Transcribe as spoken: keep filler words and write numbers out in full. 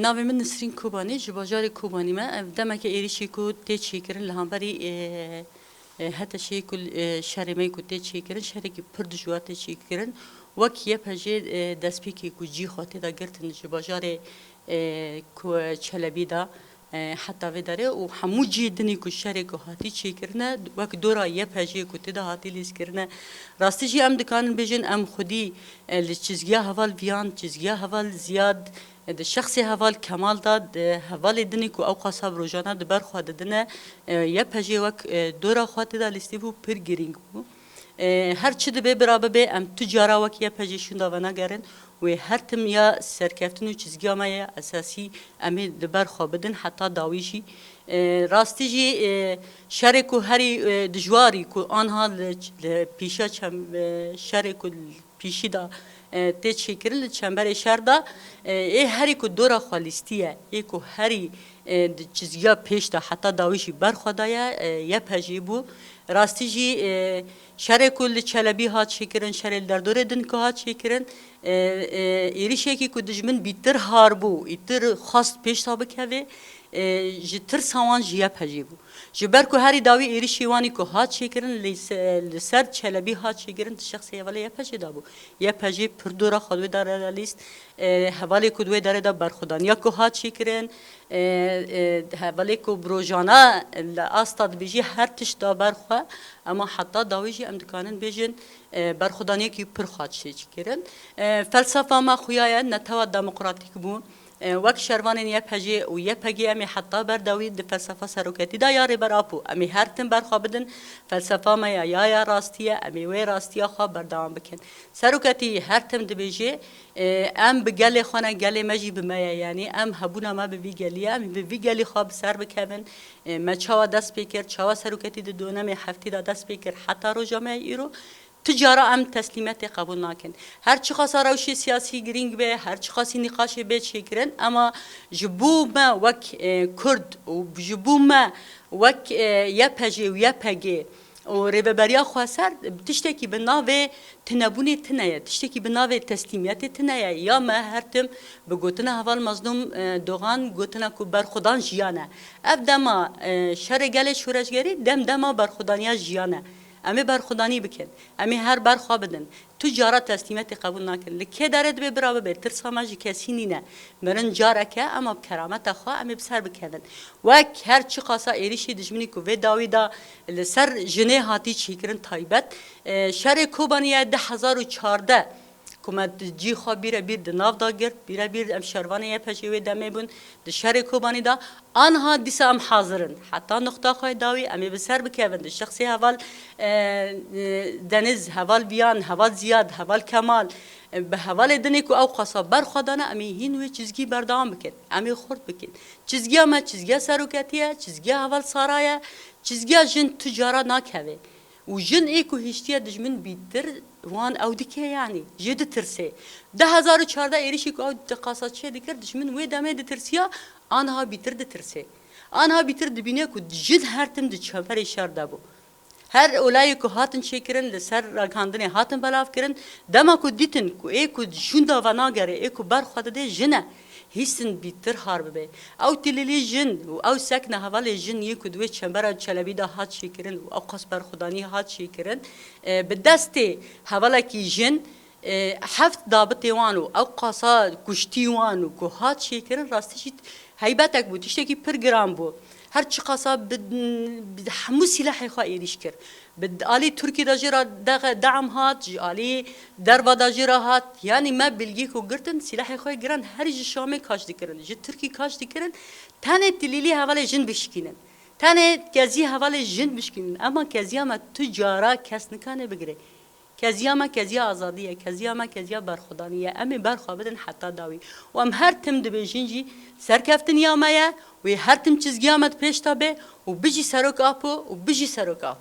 Navê min Nisrîn Kobanî, ji bajarê Kobanî me. Ev demeke êrişê ku tê çêkirin li hemberî, e, e, HTŞ'ê ku, e, şerê me ku tê çêkirin, şerekî pir dijwar tê çêkirin. Wek YPJ'ê, e, destpêkê ku cî xwe tê de girtin ji bajarê, e, ku Çelebî de, e, heta vê derê û hemû cihê dinê ku şerê ku hatî çêkirine, wek dora YPJ'ê ku tê de hatî lîskirine. Rastî jî em dikarin bêjin, em xwedî, e, li çizgiya heval Viyan, çizgiya heval Ziyad, e, di şexsê heval Kemal de, di hevalê dinê ku ew qasa bi rojana di ber xwe didine, e, YPJ'ê wek, e, dora xwe tê de lîstî bû, pir girîng bû. E, her çi dibe bira bibe, em tu cara wek YPJ'ê şûnda venagerin. Wê her tim ya serkeftin û çizgiya me ya esasî em ê li ber xwe bidin heta dawî jî. E, rastî jî, e, şerê ku herî, e, dijwarî ku anha li, li pîşa çem, e, şerê ku li pîşî de, e, tê çêkirin li çemberê şer de, e, ê herî ku dora xwe lîstiye, ê ku herî, e, di çizgiya pêş de heta dawî jî ber xwe daye, e, YPJ'ê bû. Rastî jî, e, şerê ku li Çelebî hat çêkirin, şerê li derdorê din ku hat çêkirin, e, e, êrişekî ku dijmin bîtir har bû, îtir xwest pêş de bikeve, e, ji tirsa wan ji YPJ'ê bû. Ji ber ku herî dawî êrişê wanî ku hat çêkirin, li se-, li ser Çelebî hat çêkirin, di şexsê hevalê YPJ'ê de bû. YPJ'ê pir dora xwe di wê derê de lîst, e, hevalê ku di wê derê de berxwedaniya ku hat çêkirin, e, e, hevalê ku bi rojana li asta dibêjî her tişt da ber xwe, ema heta dawî jî em dikarin bêjin, e, berxwedaniyekî pir xwe çêkirin. E, felsefa me xuya ye, netewa demokratîk bû. E, wek şervanên YPJ'ê û YPG'ê em ê heta ber dawî di felsefa seroketî de ya Rêber Apo, em ê her tim ber xwe bidin. Felsefa me ya, ya, ya rastî ye, em ê wê rastiya xwe berdewam bikin. Seroketî her tim dibêje, e, em bi gelê xwe ne, gelê me jî bi me ye. Yanî em hebûna me bi vî gelî ye, em ê bi vî gelî xwe bi ser bikevin. E, me çawa dest pê kir, çawa seroketî di donemê heftî de dest pê kir heta roja me ya îro? Tu cara em teslîmetê qebûl nakin. Her çiqasa rewşê siyasî girîng be, her çiqasî nîqaşê bê çêkirin, ema ji bo me wek, e, Kurd û ji bo me wek, e, YPJ û YPG û Rêveberiya Xweser tiştekî bi navê tunebûnê tune ye, tiştekî bi navê teslîmiyetê tune ye. Ya me her tim bi gotina heval Mazlûm, e, Dogan gotina ku berxwedan jiyan e. Ev dema, e, şerê gelê şoreşgerî dem dema berxwedaniya jiyan e. Em ê berxwedanî bikin. Em ê her ber xwe bidin. Tu cara teslîmetê qebûl nakin. Li kê derê dibe bira bibe, tirsa me ji kesî nîne. Mirin carek e, ema bi kerameta xwe em ê bi ser bikevin. Wek her çiqasa êrişî dijminî ku vê dawî de li ser jinê hatî çêkirin taybet, e, şerê Kobanî ye du hezar û çardeh. Ku me di cî xwe bîre bîr di nav de girt, bîre bîr em şervanê YPJ'ê wê demê bûn, di şerê Kobanî de, anha dîsa em hazir in. Heta nuqta xwe yê dawî em ê bi ser bikevin di şexsê heval, e, e, Deniz, heval Viyan, heval Ziyad, heval Kemal, e, bi hevalê dinê ku ew qasa ber xwe dane, em ê hîn wê çizgî berdewam bikin. Em ê xurt bikin. Çizgiya me çizgiya seroketî ye, çizgiya heval Sara ye, çizgiya jin tu cara nakeve. Û jin ê ku hiştiye dijmin bîtir wan ew dike, yanî jê ditirsê. Du hezar û çardeh êrişî ku ew di qasa çê dikir, dijmin wê demê ditirsiya, anha bîtir ditirsê. Anha bîtir dibîne ku jin her tim di çemberê şer de bû. Her olayê ku hatin çêkirin, li ser ragihandinê hatin belav kirin. Dema ku dîtin ku ê ku şûnda venagere, ê ku ber xwe dide jin e, hîstin bîtir har bibe. Ew tilîlî jin û ew sekna hevalê jin yê ku di wê çembera Çelebî de hat çêkirin û ew qas berxwedanî hat çêkirin, e, bi destê hevalekî jin, e, heft dabitê wan û ew qasa kuştî wan û ku hat çêkirin, rastî jî heybetek bû, tiştekî pir giran bû. Her çiqasa bi, bi hemû sîlehê xwe êrîş kir. Bi alî Tirkî de jê re dexe-, deam hat, ji alî derva de jê re hat. Yanî me bilgî ku girtin, sîlehê xwe giran herî ji Şamê kaş dikirin, ji Tirkî kaş dikirin. Tenê tilîlî hevalê jin bişkînin. Tenê kezî hevalê jin bişkînin. Ema keziya me tu cara kes nikane bigire. Keziya me keziya azadî ye, keziya me keziya berxwedanî ye. Em ê ber xwe bidin heta dawî. Û em her tim dibêjin jî, serkeftiniya me ye, wê her tim çizgiya me di pêş de be û bijî Serok Apo û bijî Serok Apo.